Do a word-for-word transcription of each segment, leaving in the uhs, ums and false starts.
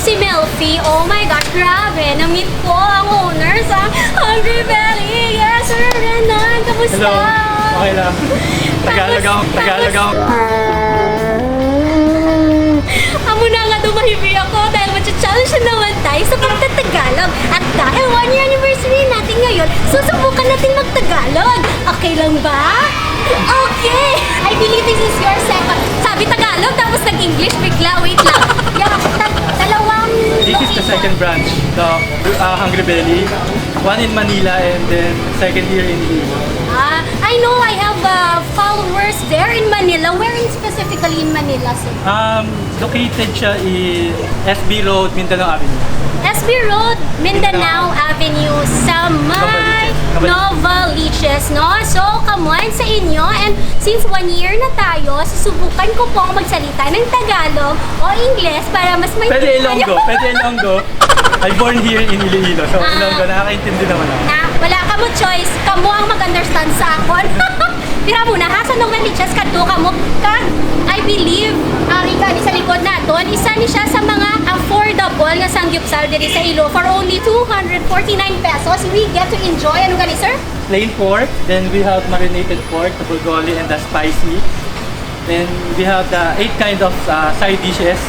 Si Melfi, oh my gosh, grabe, na-meet ko ang owner sa Hungry Belly. Yes, Sir Renan, kamusta? Hello. Okay lang. Tagalog ako. Tagalog ako. Amo na nga, dumahibi ako dahil magcha-challenge na naman tayo sa pagtatagalog. At dahil one year anniversary natin ngayon, susubukan natin magtagalog. Okay lang ba? Okay! I believe this is your second. Sabi Tagalog, tapos nag-English bigla. Wait lang. Yeah, tag dalawang This is the location. Second branch, the uh, Hungry Belly. One in Manila and then second here in Iloilo. Ah, I know I have uh, followers there in Manila. Where in specifically in Manila, sir? Um, located siya in S B Road, Mindanao Avenue. S B Road, Mindanao Avenue, sa may Novaliches, no? So, come on sa inyo. And since one year na tayo, susubukan ko pong magsalita ng Tagalog o Ingles para mas may Pwede Ilonggo, pwede Ilonggo. I born here in Iloilo, so Ah. Ilonggo, nakakaintindi naman ako. Na, wala ka mo choice, kamo ang mag-understand sa akon. Tira mo na ha, sa Novaliches, kadto ka mo. Kag, I believe, ang ika ni sa likod naton, isa ni siya sa mga affordable nga sangyupsal diri sa Ilo. For only two hundred forty-nine pesos, we get to enjoy, ano gani, sir? Plain pork, then we have marinated pork, the bulgogi, and the spicy. Then we have the eight kind of uh, side dishes,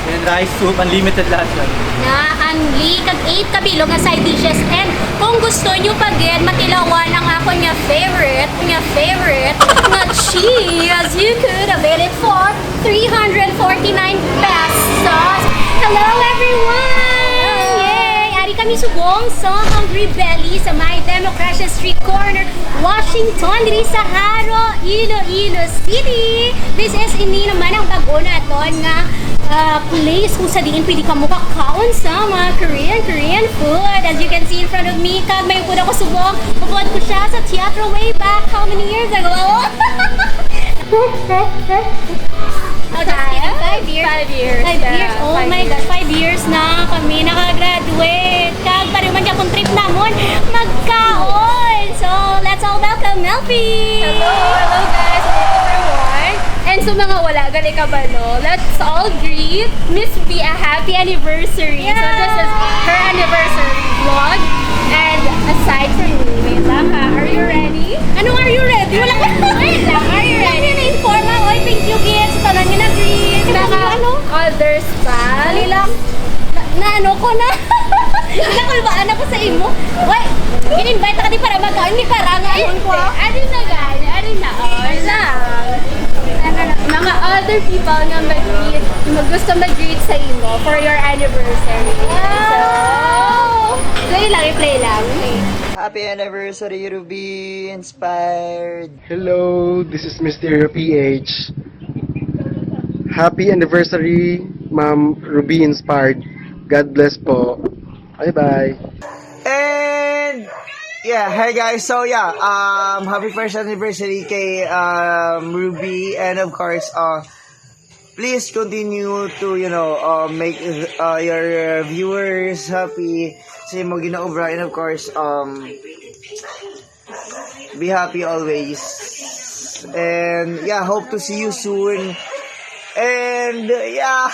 and rice, soup, unlimited lahat yan. Na, ang li-, kag eight kabilog nga side dishes. And kung gusto nyo pa gid matilawan ang akon nga favorite, nga favorite, nga cheese, you could avail it for three hundred forty-nine pesos. Hello, everyone! Yay! Ari kami subong sa Hungry Belly sa may Democracia Street Corner, Washington, diri sa Jaro, Iloilo City. This is ini naman ang bago naton nga ah, place kung sa diin pwede ka mukakaon sa mga Korean, Korean food. As you can see in front of me, kag may upod ako subong. Upod ko siya sa Teatro way back how many years ago? Oh, just kidding. Five years? Five years. Five Yeah, years. Oh five my years. God, five years na kami nakagraduate. Kag pareho man gyapon trip namon magkaon. So, let's all welcome Melfi! Hello, hello guys, hello everyone. And sa mga wala gali kabalo, let's all greet Miss B a happy anniversary. So, this is her anniversary vlog. And aside from me, wait lang ha, are you ready? Anong are you ready? Wala ka. Wait lang, are you ready? Ano na informa? Oy, thank you, kids. Tanan nga nag-greet. Mga Ano? others pa. Dali lang. Na, na ano ko na. Nakulbaan ako sa imo. Wait, in-invite ka di para magkaon. Hindi para nga Ay, yun ko. Ano na gani? Ano na? Oh, lang. Mga other people nga mag-greet, mag gusto mag-greet sa imo for your anniversary. Wow! So, play lang, i-play lang. Happy anniversary, Ruby Inspired. Hello, this is Mysterio P H. Happy anniversary, Ma'am Ruby Inspired. God bless po. Bye-bye. And yeah, hey guys. So yeah, um, happy first anniversary kay um, Ruby, and of course, uh, please continue to, you know, uh, make uh, your viewers happy sa imong ginaobra, and of course, um, be happy always. And yeah, hope to see you soon. And uh, yeah.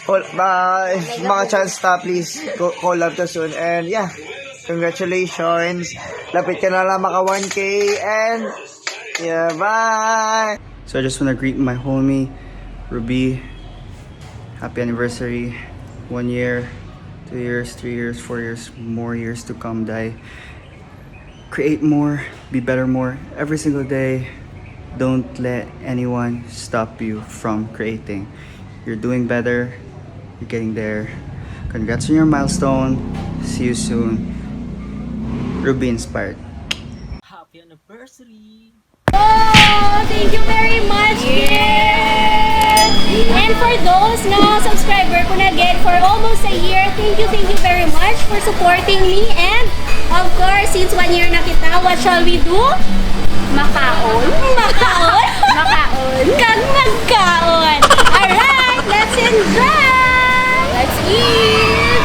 Call, uh, if mga chance ta, please co- call up to soon. And yeah, congratulations. Lapit ka na lang maka one K. And yeah, bye. So I just want to greet my homie, Ruby. Happy anniversary. One year, two years, three years, four years, more years to come, day. Create more, be better more every single day. Don't let anyone stop you from creating. You're doing better. You're getting there. Congrats on your milestone. See you soon. Ruby Inspired. Happy anniversary! Oh, thank you very much, Kim! And for those na subscriber ko na again for almost a year, thank you, thank you very much for supporting me. And of course, since one year na kita, what shall we do? Makaon. Makaon. Makaon. Kag magkaon. Alright, let's enjoy! Let's eat!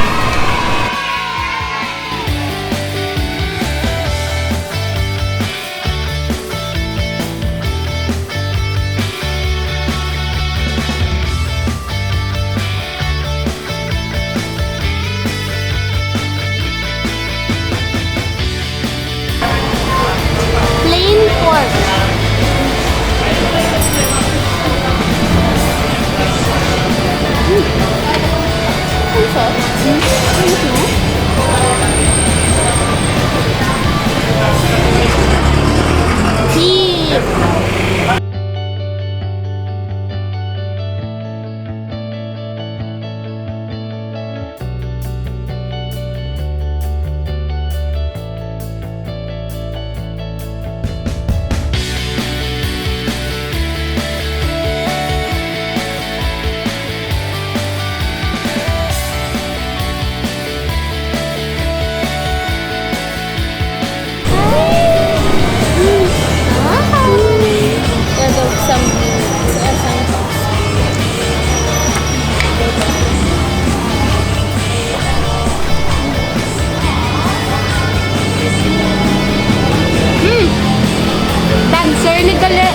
Sir, nagdali.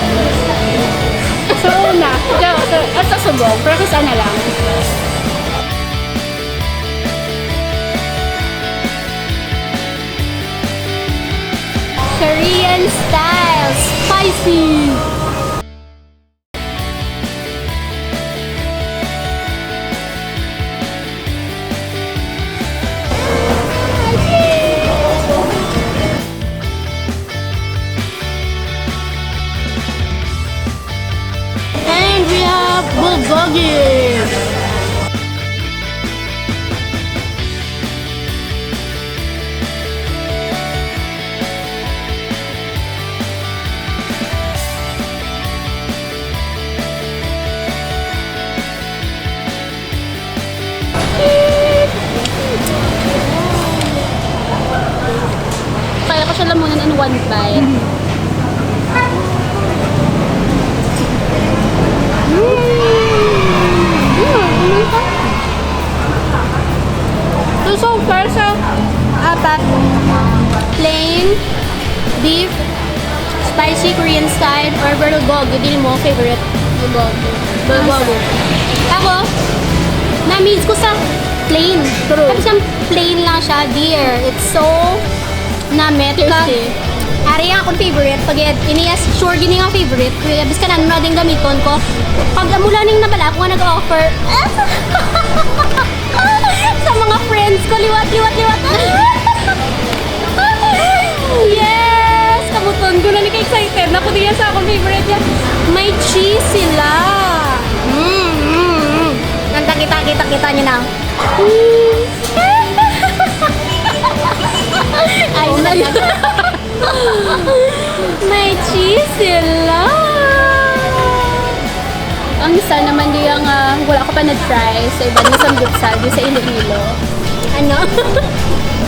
So, na. Ito, ito, ito subong. Pero sa na lang. Korean style. Spicy. And we have bulgogi. Kaya ko siya lamunan in one bite. Mm. Mm. So, so far sa apat, plain, beef, spicy Korean style, or bulgogi, dili mo favorite? Bulgogi. Bulgogi. Ako, na-amaze ko sa plain. True. Tapos ang plain lang siya, dear. It's so namit ka. Tasty. Ari ang akong favorite. Pag ini, yes, sure gini nga favorite. Kaya bis ka na, ano na din gamiton ko. Pag amo lang ning nabala ko nga nag-offer. Sa mga friends ko, liwat, liwat, liwat. Yes! Kamuton ko na ni ka-excited na ko diya sa akong favorite niya. May cheese sila. Mm, mm, mm. Nanta kita, kita, kita niyo na. Mm. Ay, Oh my God. May cheese sila. Ang isa naman diya nga wala ko pa na-try sa iban nga samgyupsal di sa Iloilo. Ano?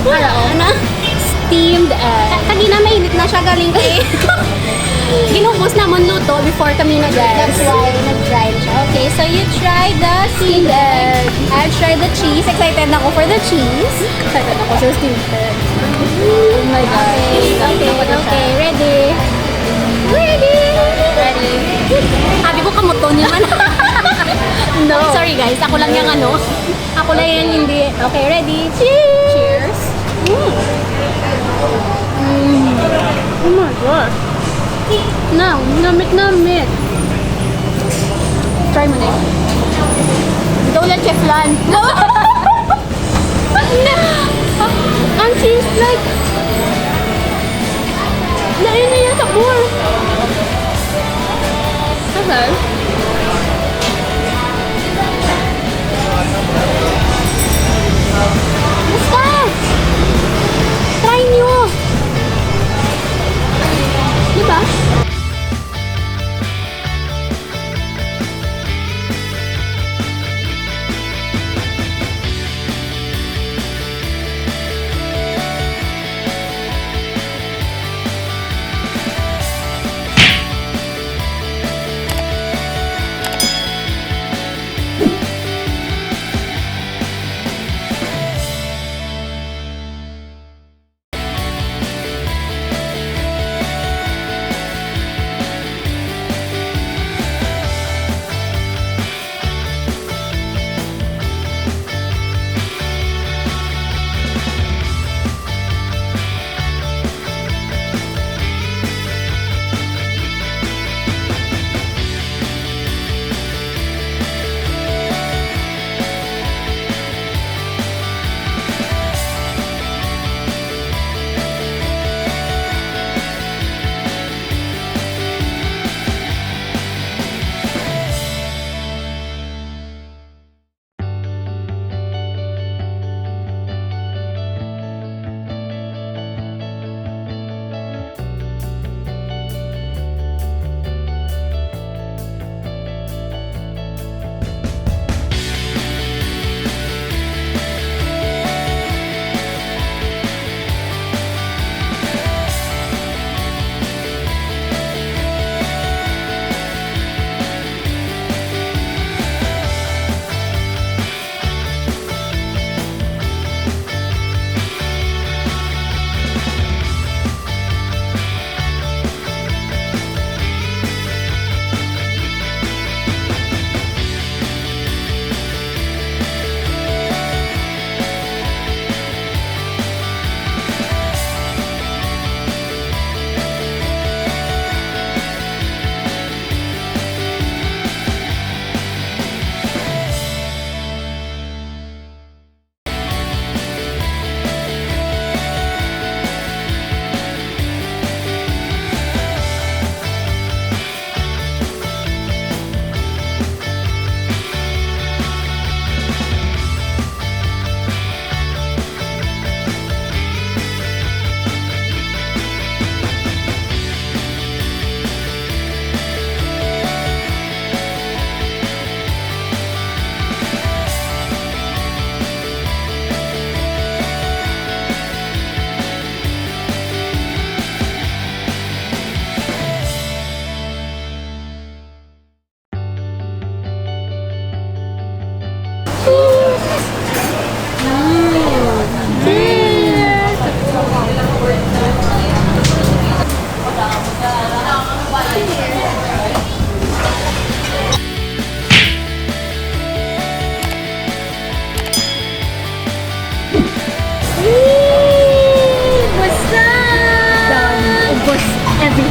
Ano? Ano? Steamed egg. Ka-, kagina mainit na siya galing kay ginubos namon luto before kami nag- Yes. That's why nag-try siya. Okay, so you try the steamed egg. Steamed egg. I try the cheese. Excited na ako for the cheese. Excited ako sa steamed egg. Oh my gosh. Okay, okay, okay. Ready? Ready? Ready. Sabi ko, kamuton naman. No. Sorry guys, ako lang yung ano. Ako lang yung hindi. Okay, ready? Cheers! Cheers! Mm. Mm. Oh my God. Na, namit-namit. Try mo na yun. Ito ulit, chef Lan. Ang cheese, like, lain niya sa bowl. Okay. Basta! Try nyo! Di ba?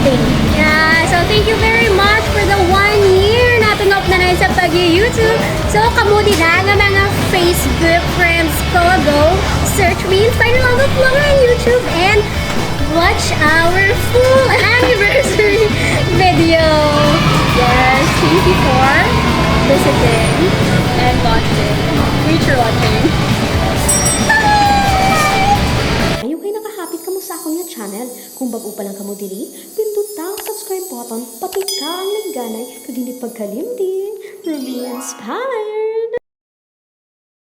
Yeah, so thank you very much for the one year natin nga upnanan sa pag-YouTube. So, kamo dira nga mga Facebook friends ko, go search me and find a lot of mga YouTube and watch our full anniversary video. Yes, thank you for visiting and watching. Future watching. Ayaw kay nakahapit kamo sa akon nga channel. Kung bag-o pa lang kamo diri, pinduta ang subscribe button, patika ang lingganay, kag hindi pagkalimti, Ruby Inspires!